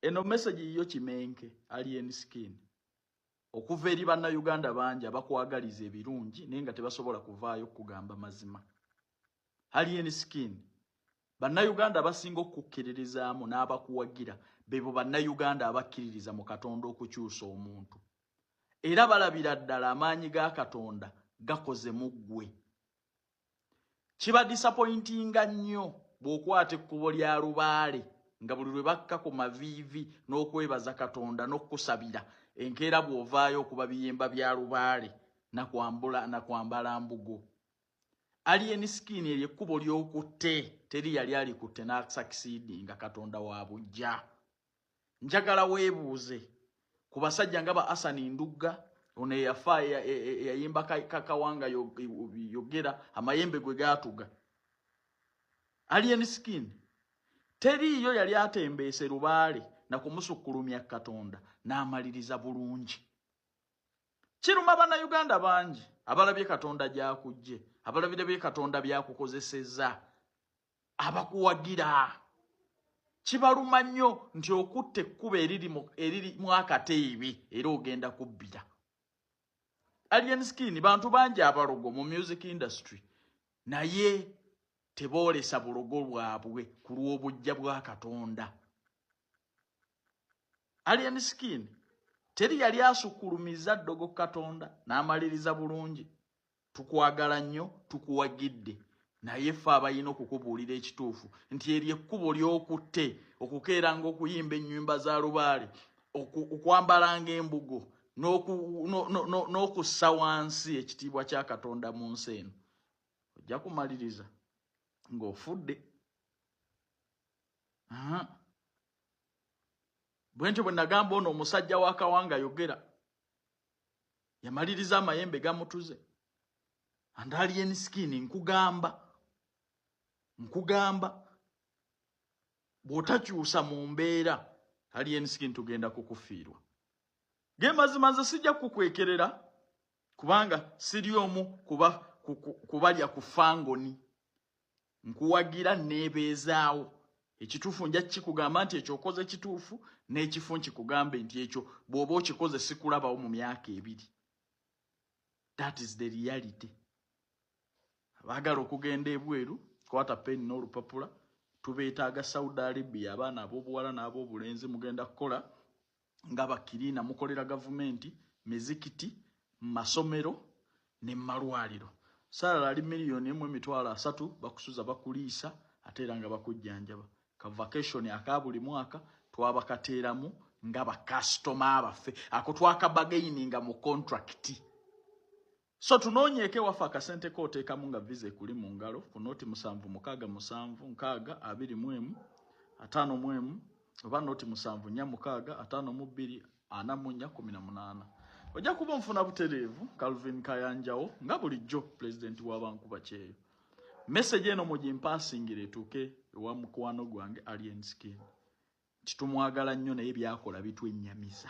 Eno message yiyo kimenke Alien Skin okuva eri bannayuganda bangi abakwagaliza ebirungi naye nga tebasobola kuvaayo kugamba mazima. Alien Skin, bannayuganda abasinga okukkiririzaamu n'abakuwagira bebo bannayuganda abakkiririza mu Katonda okukyusa omuntu, era balabira ddala amaanyi ga Katonda gakoze mu ggwe. Kiba disappointinga nnyo bw'okwata ekkubo lya lubaale nga buli lwe bakka ku maviivi n'okwebaza Katonda n'okukusabira, enkeera bw'ovaayo okuba biyimba bya lubaale nakwambula nakwambala mbugo. Alien Skin, eryo ekkubo ly'okutte teri yali alikutte n'asucceedinga. Katonda wa bujja. Njagala weebuuze ku basajja nga ba Asani Ndugga ono eyafa eyayimba Kakawanga yogera amayembe gwe gaatuga. Alien Skin, teriiyo yali atembeese lubaale nakumusukkulumya Katonda n'amaliriza bulungi. Kiruma bannayuganda bangi abalabye Katonda gyakujje, abalabire bye Katonda byakukozesezza, abakuwagira kibaluma nnyo nti okutta ekkubo eririmu akateebe era ogenda kubbira. Alien Skin, bantu bangi abalogo mu music industry naye teboolesa bulogo bwabwe ku lw'obujja bwa Katonda. Alien Skin, teri yali asukkulumiza ddogo Katonda n'amaliriza bulungi. Tukwagala nnyo, tukuwagidde, naye ffe abalina okukubuulira ekituufu nti eryo ekkubo ly'okutte okukeeranga okuyimba ennyumba za lubaale, okwambalanga embugo n'okussa wansi ekitiibwa kya Katonda mu nsi eno, ojja kumaliriza ng'ofudde. Bwe ntyo bwe nagamba ono omusajja wa Kawanga yogera yamaliriza amayembe gamutuze. And Alien Skin, nkugamba bw'otakyusa mu mbeera, Alien Skin, tugenda kukufiirwa. Ge mazima, nze sijja kukwekerera kubanga siri omu kuba kubalya ku fangoni. Nkuwagira, neebeezaawo. Ekituufu nja kikugamba nti ekyo okoze kituufu, n'ekifu nkikugambe nti ekyo bw'oba okikoze sikulabawo mu myaka 2. That is the reality. Abaagala okugenda ebweru, kwata peni n'olupapula, tubeetaaga Saudi Arabia. Abaana ab'obuwala n'ab'obulenzi mugenda kukola nga bakiriina, mukolera gavumenti, mizikiti, masomero ne malwaliro. Salary ali 1,300,000. Bakusuza, bakuliisa, ate era nga bakujjanjaba. Ka vacation aka buli mwaka twabakateeramu nga bakasitoma baffe, ako twakabargaininga mu contract. So tunoonyeeko ewaffe akasente kooteekamu nga visa ekuli mu ngalo ku noti 767 6 21 51 oba noti 746 52 44 18. Ojja kuba onfuna butereevu, Calvin Kayanjawo, nga bulijjo pulezidenti w'abankuba kyeyo. Message eno mugimpasingire etuuke ewa mukwano gwange Alien Skin nti tumwagala nnyo naye byakola bitwennyamiza.